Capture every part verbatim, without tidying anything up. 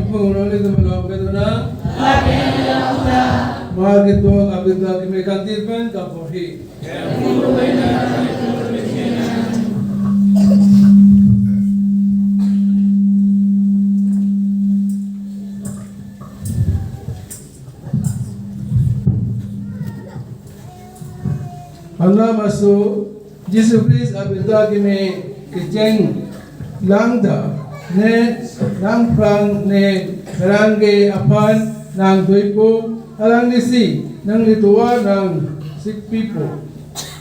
Pungro ni tumelo keduna. Mar ketok abita keme kantir pen kaporhi. Anam aso Jisu Christ abita keme kecheng lang ta, ne nangphrang ne rangke aphan nangdoipo, alanglisi nanglituar nangsikpipo.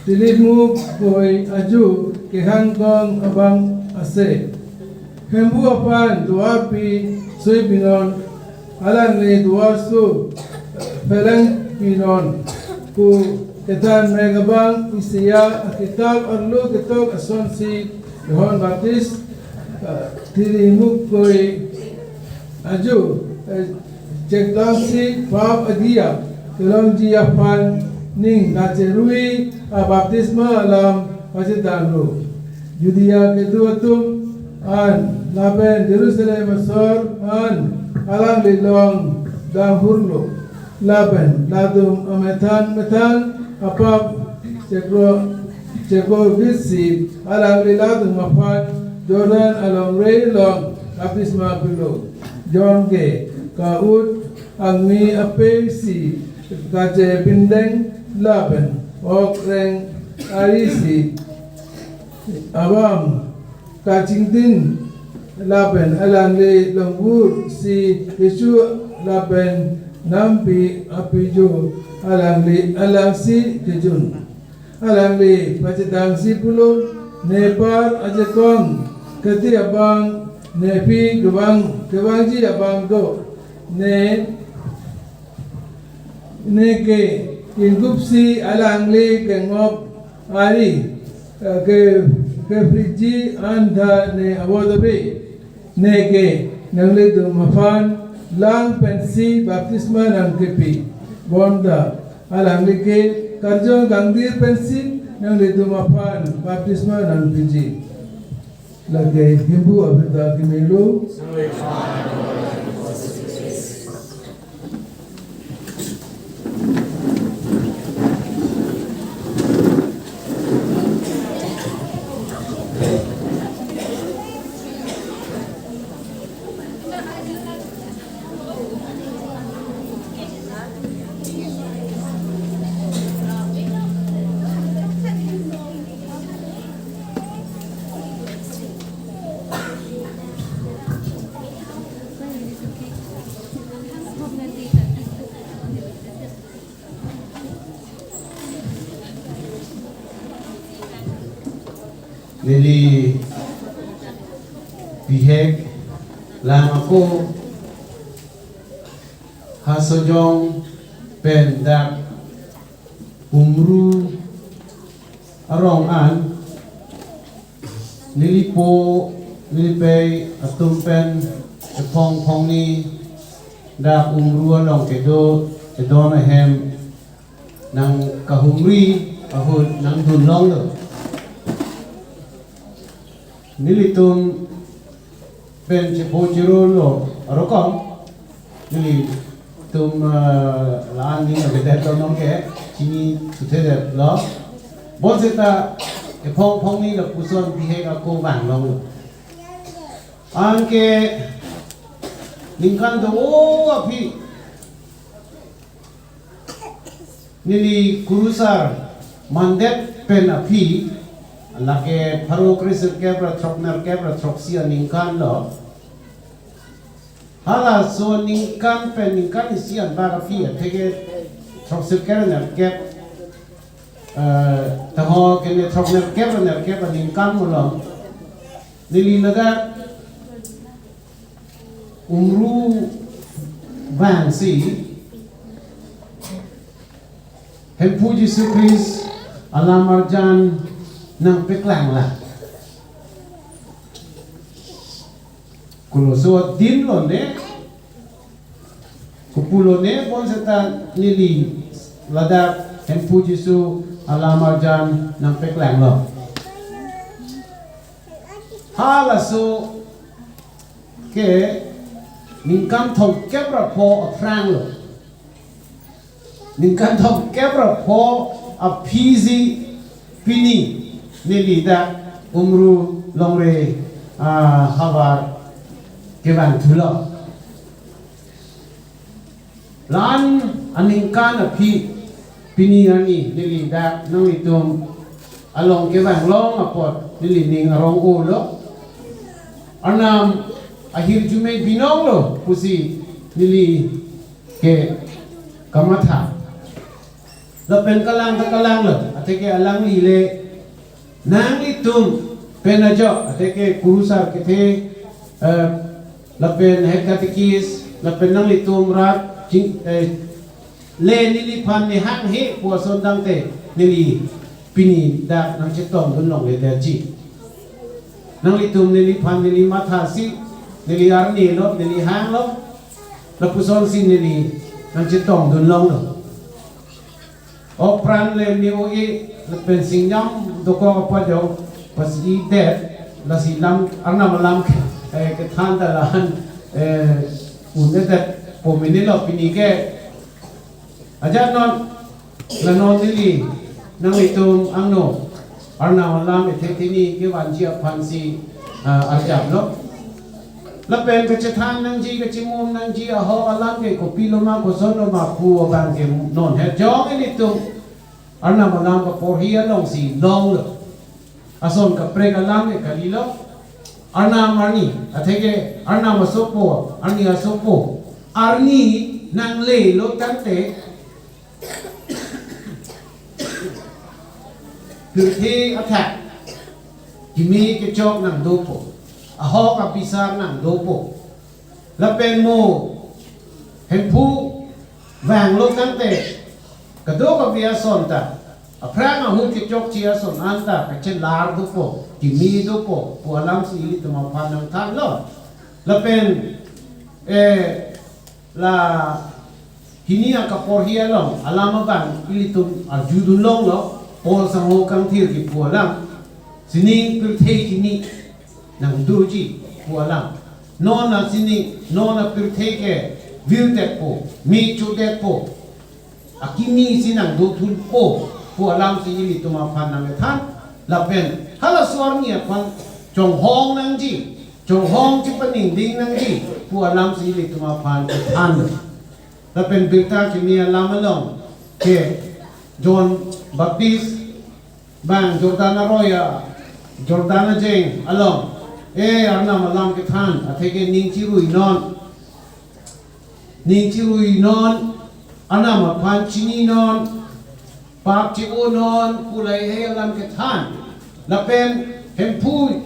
Tili muk koi aju kehang kong abang ase. Hemphu aphan duar pi sui pinon, alangli duar su peleng pinon, pu kethan mek abang Isaiah akitap arlo ketok asonsi John Baptist, eh, tili muk koi aju, eh, chekdamsi pap adia kelongji aphan ning kacherui abaptisma alam pachetanglo. Judea kedo atum an lapen Jerusalem asor an alangli long danghurlo. Lapen latum amethang methang apap cheklo cheklo bitsi alangli latum aphan Jordan alongri along baptisma pilo. John ke ka-ut angmi ape si kachepindeng lapen ok reng ari si abam kachingtin lapen alangli longgur si kecho lapen nampi apijo alangli alangsi kejun. Alangli pachetangsi pulo, nepar ajakong keti abang, nephi kevang kevangji abang do, ne neke ingkupsi alangli kengop ari, eh, ke kephriji anta ne avodabe. Neke nanglitum aphan lang pensi baptisma nangkepi. Bonta alangli ke karjong kangdir pensi nanglitum aphan baptisma nangpiji. Lake Hemphu abita kemelo. Neli bihek lang ako ha Sojong pen dak Umru arong an nelipo nelipei atum pen ephong phongni dak Umru along kedo edon ahem nangkahumri ahut nangdun longlo. Nelitum pen chepo chirolo arokom nelitum, eh, la-an ning avedetlo, nonke chini suthedetlo. Bonseta ephong phongni lapuson bihek ako vanglonglo. Anke ningkan do aphi neli kurusar mandet pen aphi, lake pharo kresirkep ra throknerkep ra throksi aningkan lo. Halaso aningkan pen ningkan isi anbak aphi, atheke throksirkep nerkep, eh, taho kene throknerkep nerkep aningkan malom neli ladak Umru vangsi Hemphu Jisu Christ alam arjan nangpeklang la. Koloso adin lone, kopulo ne bonseta neli ladak Hemphu Jisu alam arjan nangpeklanglo. Halaso ke Ningkan thomkep ra pho aphrang lo. Ningkan thomkep ra pho aphi si pini neli dak Umru Longri, ah, havar kevang thulo. La-an aningkan aphi pini arni neli dak nanglitum along kevang long apot neli ning arong-o lo. Arnam ahirjume binong lo pusi neli ke kamatha. Lapen kalang ta kalang lo, atheke alangli le nanglitum pen ajok, atheke kurusar kethe, eh, lapen head catechist, lapen nanglitum rat ching, eh, le neliphan ne hanghe pu ason tangte neli pini dak nangchetongdun longledetji. Nanglitum neliphan neli mathasi, neli arni lo, neli hang lo, lapusonsi neli nangchetongdun longlo. O pran le ni o-e, lapen singjam dokok apot jo pasi-idet, lasi lam, Arnam alam, eh, kethan ta la-an, eh, un-edet po mene lo pini ke. Ajat non, la non neli nanglitum angno Arnam alam ethe thini kevanji aphansi, ah, arjap lo. Lapen kachethan nangji, kachimum nangji ahok alam ke kopilo ma, koson lo ma pu abang ke non het jong ilitum Arnam alam kaporhi alongsi longlo. Ason kaprek alam ke kalilo. Arnam arni, atheke Arnam asopo, arni asopo. Arni nanglelo tangte pirthe athak kimi kechok nangdopo, ahok abisar nangdopo. Lapen mo Hemphu vanglo tangte kadokave ason ta, aphrang ahut kechokche ason anta kachelar dopo, kimi dopo pu alamsi ilitum aphan nangthanlo. Lapen, eh, la hini akaporhi along alam abang ilitum arjudun longlo, Paul sangho kangthir kipu alam, sining pirthe kimi nangdoji pu alam. Non asining, non apirthe ke virdetpo, me chodetpo, akimi si nangdothunpo pu alamsi ilitum aphan nangkethan. Lapen halaso arni aphan chonghong nangji, chonghong chipaningding nangji pu alamsi ilitum aphan kethan. Lapen birta kimi alam along ke John Baptist bang Jordan aroi a, Jordan ajeng along, eh, Arnam alam kethan, atheke ning chirui non, ning chirui non, Arnam aphan chini non, pap che-o non pu lahei alam kethan. Lapen Hemphu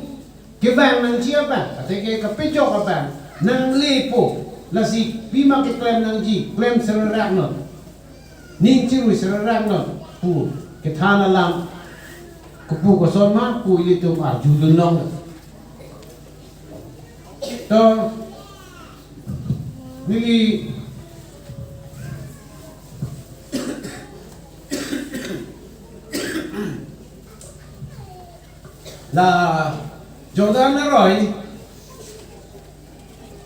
kevang nangji abang, atheke kapejok abang nanglepo, lasi pima keklem nangji, klem sererak non, ning chirui sererak non pu kethan alam kopu koson ma pu ilitum arjudun long. To neli la Jordan aroi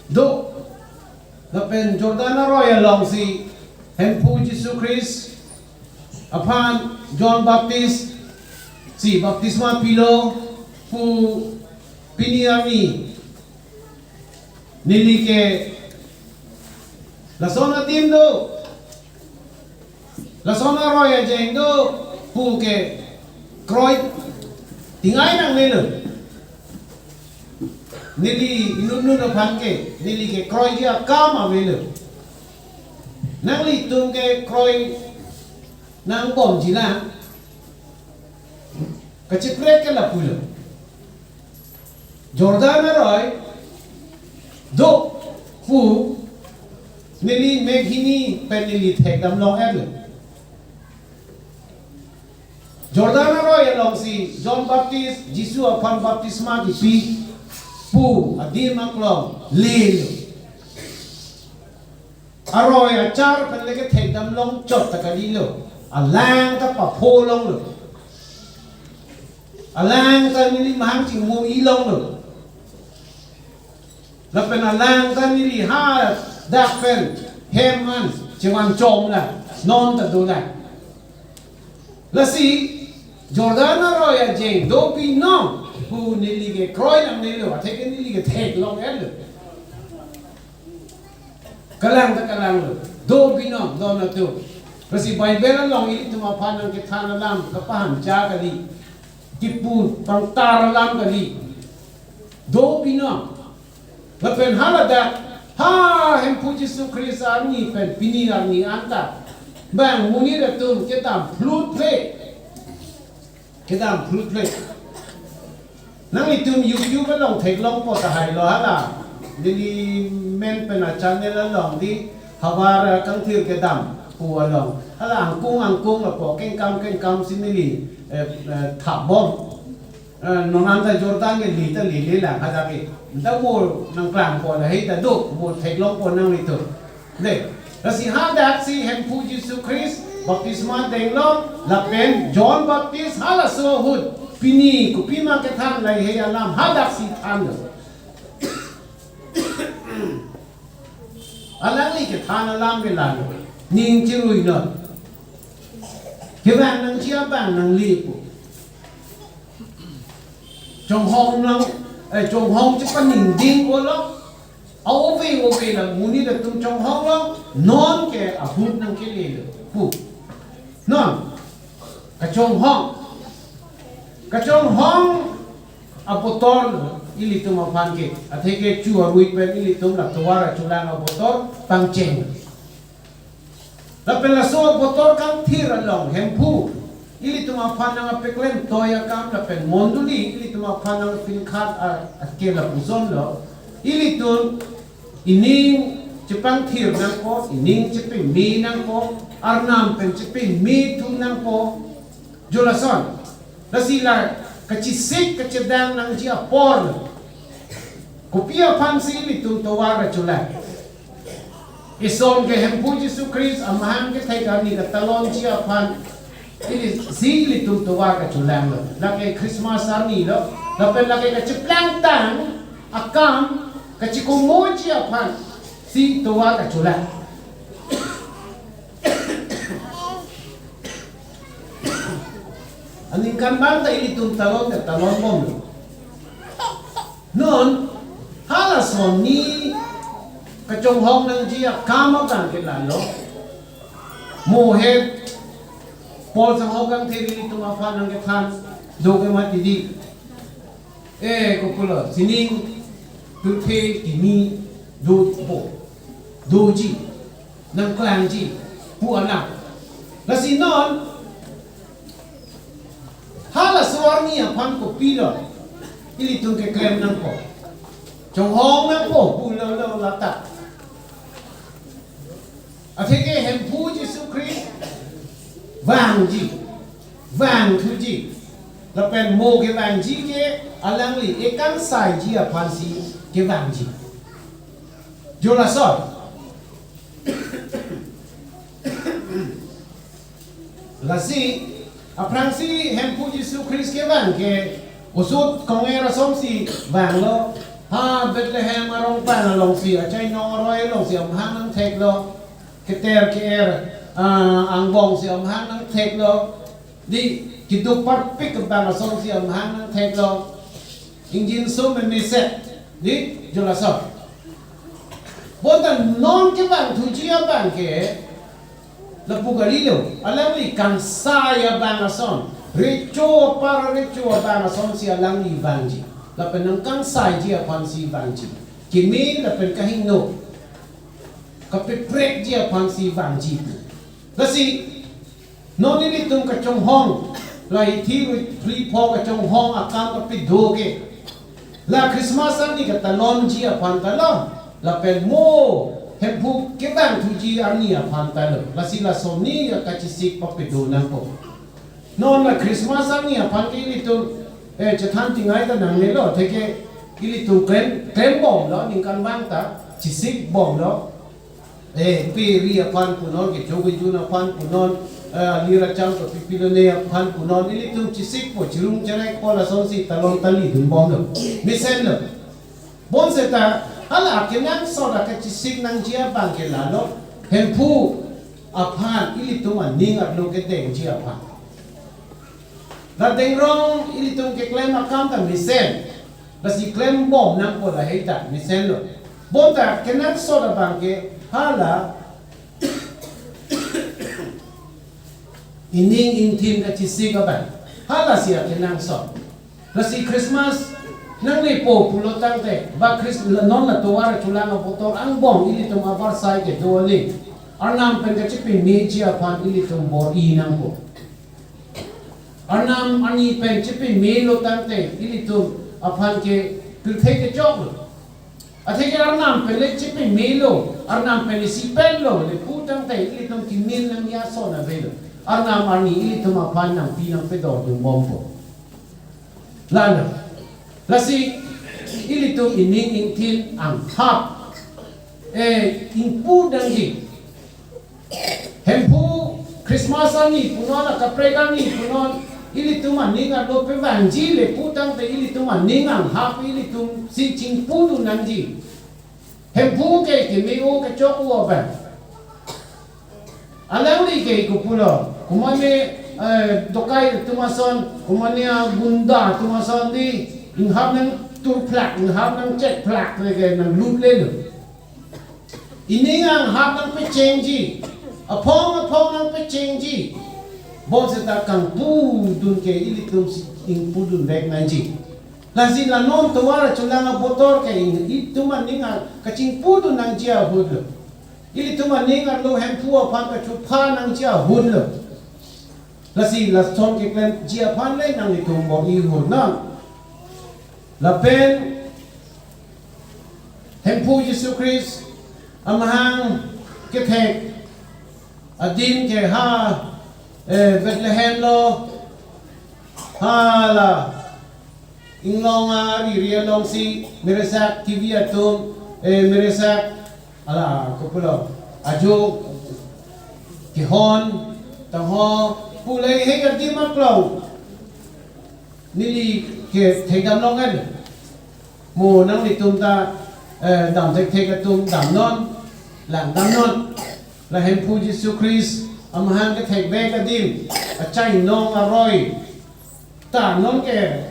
do, lapen Jordan aroi alongsi Hemphu Jisu Christ aphan John Baptist si baptisma pilo pu pini arni neli ke lason adim do, lason aroi ajeng do pu ke kroi tingai nangnelo. Neli inutnut aphan ke, neli ke kroiji akam avelo. Nanglitum ke kroi nangbomji lang. Kachiprek ke lapulo. Jordan aroi do pu neli meghini pen neli thekdam long-etlo. Jordan aroi alongsi John Baptist, Jisu aphan baptisma kipi pu adim aklong lelo. Aroi achar pen le kethekdam long chot ta kalilo. Alang ta papho longlo. Alang ta neli mahang chingmu-i longlo. Lapen alang ta neli hadak pen hem an chevan chom la, non ta do la. Lasi Jordan aroi ajeng do binong pu neli ke kroi nangnelo, atheke neli ke theklong-etlo. Kalang ta kalanglo, do binong, do nangtum. Lasi Bible along ilitum aphan nangkethan alam kapahan cha kali, kipu pangtar alam kali. Do binong. Lapen haladak, ha Hemphu Jisu Khristo arni pen pini arni anta, bang monit atum kedam phlut phle. Kedam phlut phle. Nanglitum YouTube along theklongpo tahai lo hala. Neli men pen a channel along di havar, eh, kangthir kedam pu along. Hala angkung angkung lapu kengkam kengkam si neli, eh, eh, thapbom. Eh, non anta Jordan ke li ta lele lang hadak ke. Nta mo nangklangpo lahei ta do, mo theklongpo nanglitum. Le, lasi hadak si Hemphu Jisu Khristo baptisma denglo, lapen John Baptist halaso ahut pini kopima kethan lahei alam hadak si thanlo. Alangli kethan alam ke lalo, ning chirui non. Kevang nangji abang nangli pu. Chonghong nang, eh, chonghong chepaningding olo. Ave ave la monit atum chonghonglo, non ke ahut nangkelelo pu. Non, kachonghong. Kachonghong abotor ilitum aphan ke. Atheke chu arui pen ilitum la tovar achulang abotor pangcheng. Lapen laso abotor kangthir along Hemphu ilitum aphan nangpaklem toi akam lapen mondoli ilitum aphan nangpinkhat a, akel apusonlo. Ilitum ining chepangthir nangpo, ining chepeme nangpo, Arnam pen chepeme thu nangpo. Jo lason. Lasi la kachesik kachedang nangji apor. Kopi aphan si ilitum tovar achulang? Ison ke Hemphu Jisu Khristo amahang kethek arni katalonji aphan ili si ilitum tovar kacholanglo. Lake Christmas arni lo. Lapen lake kacheplangtang akam kachikomoji aphan si tovar kacholang. Aningkanvang ta ilitum talon ta talonbomlo. Non, halason ni kachonghong nangji akam abang ke lalo. Mohet, Paul sanghok kangthir ilitum aphan nangkethan, do ke mati di. Eh, kopulo, sining, pirthe, kimi, dopo, doji, nangklangji, pu anak. Lasi non, halaso arni aphan kopilo, ilitum keklem nangpo. Chonghong nangpo, pulo lo lata. Atheke Hemphu Jisu Khristo vangji, vangthuji. Lapen mo kevangji ke alangli ekangsaiji aphansi kevangji. Jo lason. Lasi, aphrangsi Hemphu Jisu Khristo kevang ke, osut konger asonsi vanglo, ha Bethlehem arongpang alongsi, achai nong aroi alongsi amahang nangtheklo, keter ke-er, ah, angbongsi amahang nangtheklo, di keduk parpik abang asonsi amahang nangtheklo, ingjinso memeset, di jo lason. Bonta non kevangthuji abang ke, lapu kalilo, alangli kangsai abang ason, recho apar recho abang asonsi alangli vangji. Lapen nangkangsaiji aphansi vangji. Kimi lapen kahingno, kapeprekji aphansi vangji. Lasi, non ilitum kachonghong, la ithi ru phli pho kachonghong akam kapido ke. La Christmas arni katalonji aphan talo, lapen mo Hemphu kevangthuji arni aphan talo. Lasi lason ni ya kachesik papido nangpo. Non la Christmas arni aphan ke ilitum, eh, chethan tingai ta nangnelo, atheke ilitum klem, klembomlo, ningkanvang ta, chesikbomlo. Eh, pe ri aphan punon, kecho kejun aphan punon, eh, alir acham kapipilone aphan punon, ilitum chesikpo, chirung cherekpo lasonsi talon tali dunbomlo. Mesenlo. Bonseta, Hala kenangsot akachisik nangji abang ke lalo, Hemphu aphan ilitum aning arlo kedengji aphan. La dengrong ilitum keklem akam ta mesen. Lasi klembom nangpo lahei ta mesenlo. Bonta kenangsot abang ke hala ining ingthin kachisik abang. Halasi akenangsot. Lasi Christmas nanglepo pulo tangte, ba Chris, non la tovar chulang abotor angbong ilitum abar sai ke do aling. Arnam pen kachipimeji aphan ilitum bor-i nangpo. Arnam arni pen chipimelo tangte ilitum aphan ke pirthe kechoklo. Atheke Arnam pen le chipimelo, Arnam pen le si penlo le pu tangte ilitum kimin nangji ason avelo. Arnam arni ilitum aphan nangpi nangpedor dunbompo. Lalo. Lasi ilitum ining ingthin anghap, eh, ingpu nangji. Hemphu Christmas arni punon, akaprek arni punon, ilitum aning arlo pevangji le pu tangte ilitum aning anghap ilitum si chingpudun nangji. Hemphu ke keme-o kechok-o abang. Alangli ke kopulo, komane, eh, dokai atum ason, komane, ah, gunda atum ason di, inghap nangturplak, inghap nangchekplak, leke nanglutlelo. Ining anghap nangpechengji, aphong aphong nangpechengji. Bonseta kangpudun ke ilitum si ingpudun vek nangji. Lasi la non tovar chulang abotor ke ilitum aning kachingpudun nangji ahutlo. Ilitum aning arlo Hemphu aphan kachopha nangji ahutlo. Lasi lason keklemji aphan le nanglitum bor-i ahut non. Lapen Hemphu Jisu Christ amahang kethek adim ke ha, eh, Bethlehem lo, hala inglong ariri alongsi meresak kivi atum, eh, meresak, hala kopulo, ajo kehon tangho pu lahei adim aklong neli ke thekdam long kan. Mo nanglitum ta, eh, dam thekthek atum damnon, langdamnon. La Hemphu Jisu Christ amahang kethekvek adim, achainong aroi ta non ke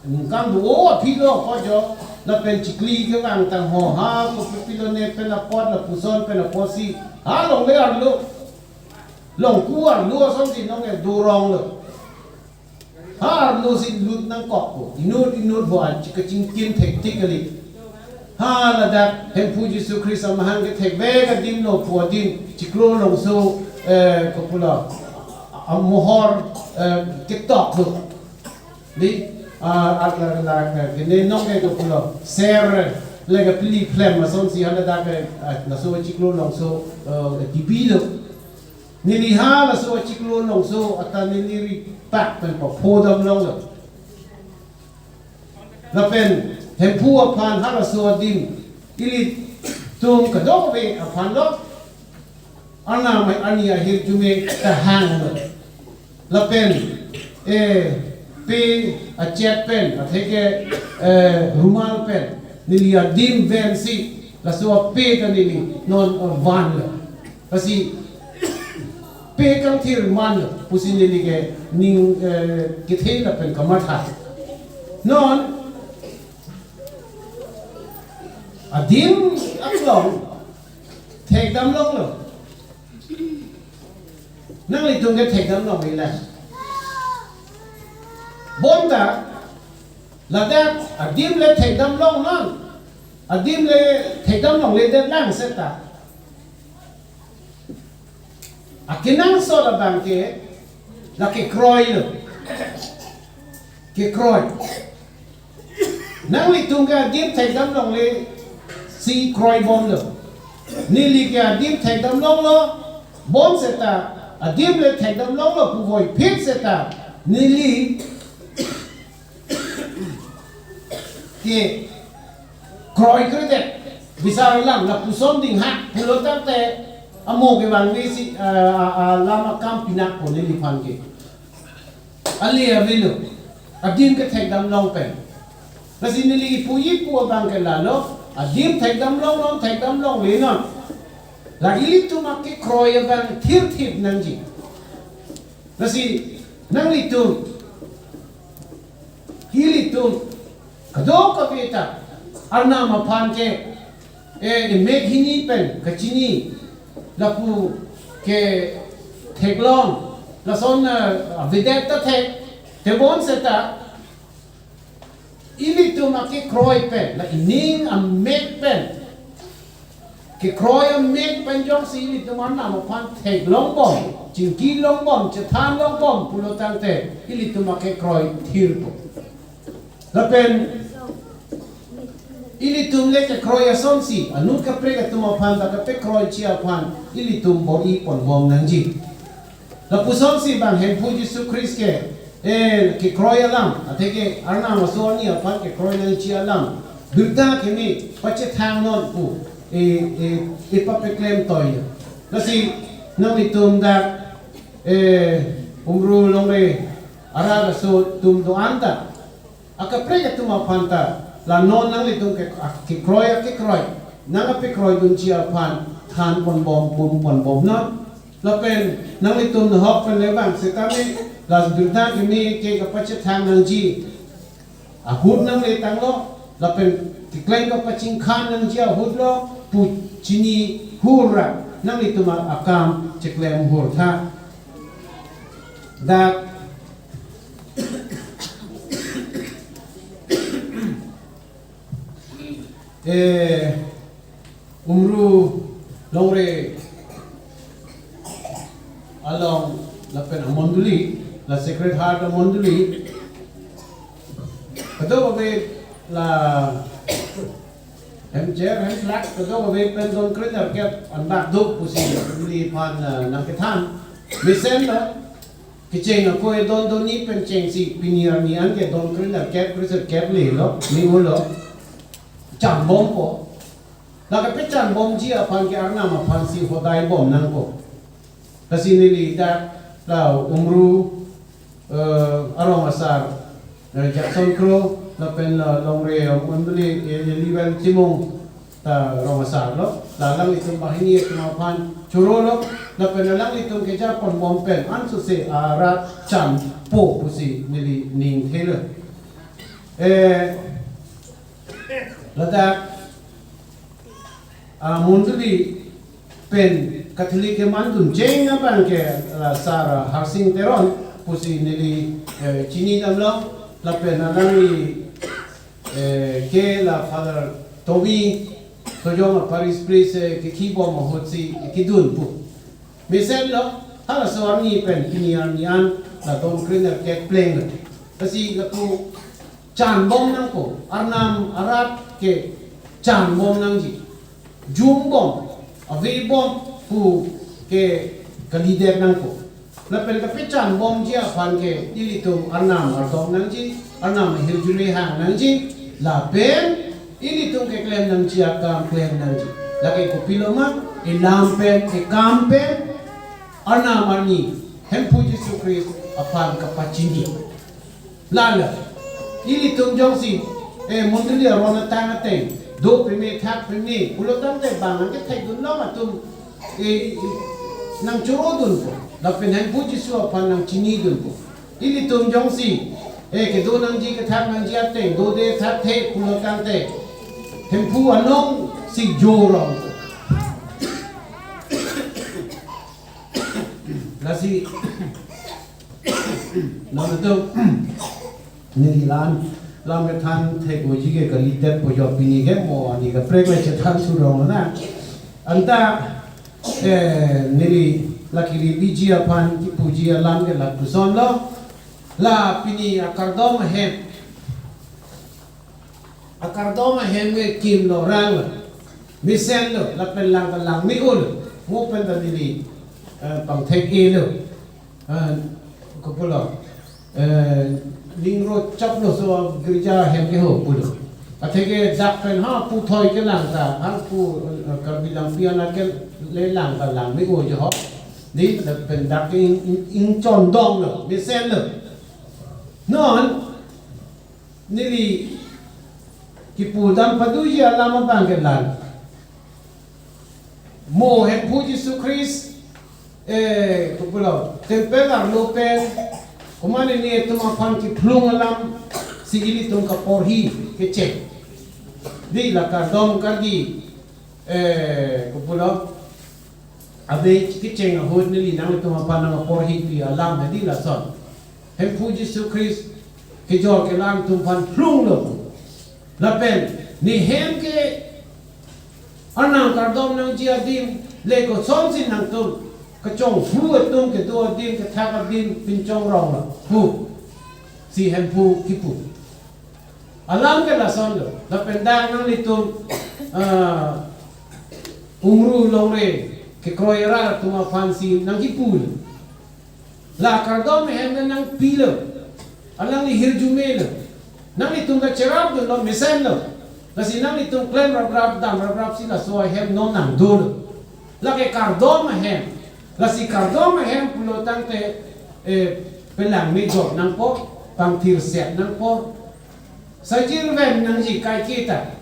ningkan do aphi lo ko jo, lapen chikli kevang tangho ha kopilo ne pen apot lapuson pen apotsi ha longle arlo, longku arlo asonsi non ke doronglo. Ha arlosi lut nangkokpo. Inut inut vo an chikachingkin thektik kali. Ha ladak Hemphu Jisu Christ amahang kethekvek adim lo pu adim chiklo longso, eh, kopulo, amohor, eh, ketok lo. Di, ah, at la, la, la, kene nong ke kopulo, ser, le kapili phlem asonsi ha ladak, eh, ah, laso chiklo longso, eh, dibi lo. Neli ha laso achiklo longso ata neli ripak pen paphodam longlo. Lapen Hemphu aphan halaso adim ilitum kadokave aphan lo. Arnam arni ahirjume tahang lo. Lapen, eh, pe achet pen, atheke, eh, rumal pen neli adim vensi laso ape ta neli non, eh, vanlo. Lasi pe kangthir manlo pusi neli ke ning, eh, kethe lapen kamatha. Non adim aklong thekdam longlo. Nanglitum ke thekdam longle. Bonta ladak adim le thekdam longnon. Adim le thekdam longledet lang seta, akenangsot abang ke la kekroi lo. Kekroi. Nanglitum ke adim thekdam longlesi kroibomlo. Neli ke adim thekdam longlo. Bonseta adim le thekdam longlo puvoiphit seta neli ke kroikredet. Bisar alam lapuson dinghak pulo tangte amo kevangvesi, eh, a, a, alam akam pinakpo neliphan ke. Ale avelo. Adim kethekdam long pen. Lasi neli puji pu abang ke lalo. Adim thekdam longlong, thekdam longle non. La ilitum akekroi abang thirthip nangji. Lasi nanglitum, ilitum kadokave ta Arnam aphan ke, eh, emek hini pen kachini, lapu ke theklong, lason, eh, avedet ta thek, tebon seta ilitum akekroi pen, la ining amek pen, kekroi amek pen jongsi ilitum Arnam aphan theklongbom, chingkilongbom, chethanlongbom pulo tangte, ilitum akekroi thirpo. Lapen ilitum le kekroi asonsi, anut kaprek atum aphan ta kapekroiji aphan ilitum bor-i ponbom nangji. Lapusonsi bang Hemphu Jisu Khristo ke, eh, kekroi alam, atheke Arnam aso arni aphan kekroi nangji alam, birta keme pachethang non pu, eh, eh, eh, papeklem toi. Lasi nanglitum dak, eh, Umru longri arat aso atum do-an ta, akaprek atum aphan ta, la non nanglitum ke, a, kekroi, akekroi, nang apekroidunji aphan than ponbom, pum ponbom non. Lapen nanglitum nahok pen le bang setame, la birta keme ke kapachethang nangji ahut nangle tanglo, lapen keklem kapachingkhan nangji ahut lo pu chini hur ra, nanglitum akam cheklem hur tha. Dak, eh, Umru longri along lapen amondoli, la Sacred Heart amondoli, kadokave la hem cher, hem plak, kadokave pen don krenerkep anbak do pusi neli aphan, eh, nangkethan. Mesen lo, kecheng ako edon donni pen chengsi pini arni an ke don krenerkep, krenerkep le lo, ni-o lo. Chanbompo. La kapechanbomji aphan ke Arnam aphansi hodaibom nangpo. Lasi neli dak la Umru, eh, arong asar, eh, Jackson Kro, lapen la longri amondoli, eh, Eliwel Timung ta rong asar lo, la alanglitum banghini atum aphan choro lo, lapen alanglitum keja ponbom pen ansose arat chanpo pusi neli ning thelo. Eh, ladak, ah, mondoli pen Catholic kemandun cheng abang ke, ah, Sar Harsing Teron pusi neli, eh, chini damlo, lapen alangli, eh, ke la Father Tommy Tojong a parish priest, eh, kekhibom ahutsi kedun pu. Mesen lo, halaso arni pen pini arni an la don krenerkep pleng lo. Lasi lapu chanbom nangpo, Arnam arat ke chanbom nangji. Jumbom, avebom pu ke kalidet nangpo. Lapen kapechanbomji aphan ke ilitum Arnam ardom nangji, Arnam ahirjume hang nangji, lapen ilitum keklem nangji akam klem nangji. Lake kopiloma, elam pen, ekam pen, Arnam arni, Hemphu Jisu Khristo aphan kapachini. Lalo, ilitum jongsi, eh, mondoli aron atang ateng, do peme thak peme, pulo tangte bang an kethekdun long atum, eh, nangchorodunpo, lapen Hemphu Jisu aphan nangchinidunpo. Ilitum jongsi, eh, kedo nangji kethak nangji ateng, dode thak the pulo tangte, Hemphu anong si jorong. Lasi, non atum, neli la-an, lam kethan thekji ke kalidet po jo pini ke mo ani kaprek le chethan surong na. Anta, eh, neli la kiri biji aphan kipuji alam ke lapuson lo. La pini akardom ahem. Akardom ahem ke kim lo rang lo. Mesen lo, lapen lang ta lang me-o lo. Mo pen ta neli, eh, pangthek-e lo. Eh, kopulo. Eh, ningro chaplo so girja hem ke ho pulo. Atheke dak pen ha pu thoi kelang ta, ha pu, eh, Karbi Langpi an ke le lang ta lang me-o jo ho. Ni lapen dak ke ing, ing, ingchondong lo, mesen lo. Non, neli Ipu dam paduji alam abang ke la. Mo Hemphu Jisu Christ, eh, kopulo, temple arlo pen, komatne nelitum aphan kephlung alam, si ilitum kaporhi kecheng. Dei la kardom kardi, eh, kopulo, abe kecheng ahut neli nanglitum aphan nangporhipi alam dei lason. Hemphu Jisu Christ kejor kelang atum aphan phlunglo. Lapen ne hem ke Arnam kardom nangji adim le kosonsi nangtum kachonghu atum kedo adim kethak adim pinchongronglo pu si Hemphu kipu. Alam ke lasonlo. Lapen dak nanglitum, ah, umru longri kekroi arat atum aphansi nangkipulo. La kardom ahem nangpilo. Alangli hirjumelo. Nanglitum kacherapdunlo, mesenlo. Lasi nanglitum klem raprap, dam raprap si laso ahem non nangdolo. Lake kardom ahem. Lasi kardom ahem pulo tangte, eh, pelang mejok nangpo, pangthirset nangpo. Sajir ven nangji kaiketa.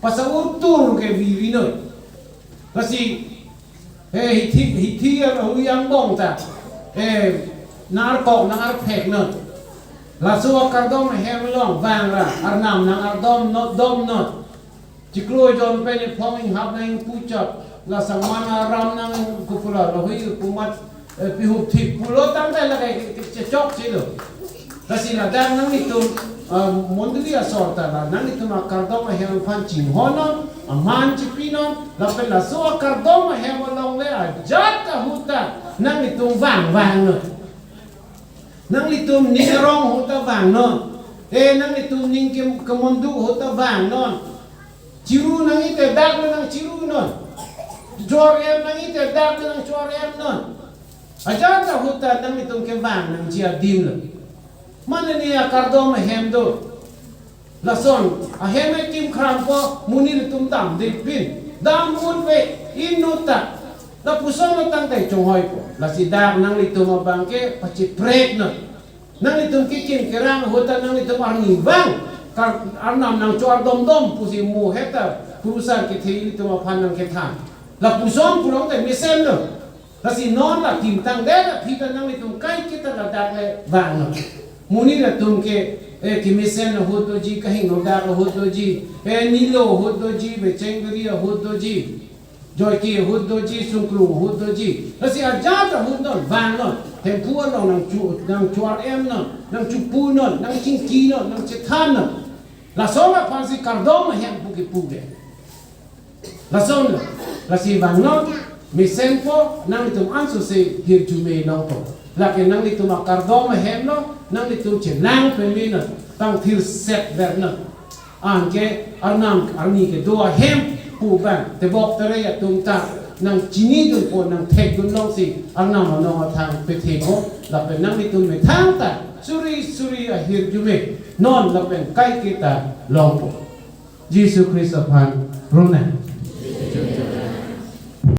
Pasa utur ke virinon. Lasi, eh, hithi, hithi yang hu yang bong ta. Eh, nang arkok, nang arphek non. Laso akardom ahem along vangra, Arnam nangardom non, dom non. Chiklo jon pen iphong inghap nangpuchot. La sangman aram nang kopula, lahui kumat, eh, pihup thip pulo tangte lake chechok chelo. Lasi ladak nanglitum, ah, mondoli asor ta la nanglitum akardom ahem aphan chinghon non, aman chipi non, lapen laso akardom ahem along le ajat ahut ta nanglitum vang vang non. Nanglitum ning arong ahut ta vang non. Eh, nanglitum ning ke, kemondu ahut ta vang non. Chiru nangji te dak le nangchiru non. Chor em nangji te dak le nangchor em non. Ajat ahut ta nanglitum kevang nangji adim lo. Mane ne akardom ahem do. Lason ahem ekim krampo, monit atum damde pin. Dam un ve inut ta. Lapuson lo tangte chonghoipo. Lasi dak nanglitum abang ke pachiprek non. Nanglitum kekim kerang ahut ta nanglitum arnivang. Kar-, Arnam nangchor domdom pusi mo heta kurusar kethe ilitum aphan nangkethan. Lapuson pulong te mesenlo. Lasi non la kimtang det aphi ta nanglitum kaiketa ladak le vang non. Monit atum ke, eh, kemesen ahut doji, kahingno dak ahut doji, eh, nilo ahut doji, becheng beri ahut doji, joike ahut doji, sungkrung ahut doji. Lasi ajat ahut non vang non. Hemphu along nangchu, nangchor em non, nangchupu non, nangchingki non, nangchethan non. Lason aphansi kardom ahem pu kipu ke. Lason lo, lasi vang non, mesenpo, nanglitum ansose hirjume longpo. Lake nanglitum akardom ahem lo, nanglitum chelang peme non, pangthirset ver non. Anke Arnam arni kedo ahem pu abang, tebok tere atum ta, nangchinidunpo, nangthekdun longsi, Arnam anong athang pethepo, lapen nanglitum methang ta, suri suri ahirjume, non lapen kaiketa longpo. Jisu Khristo aphan runa.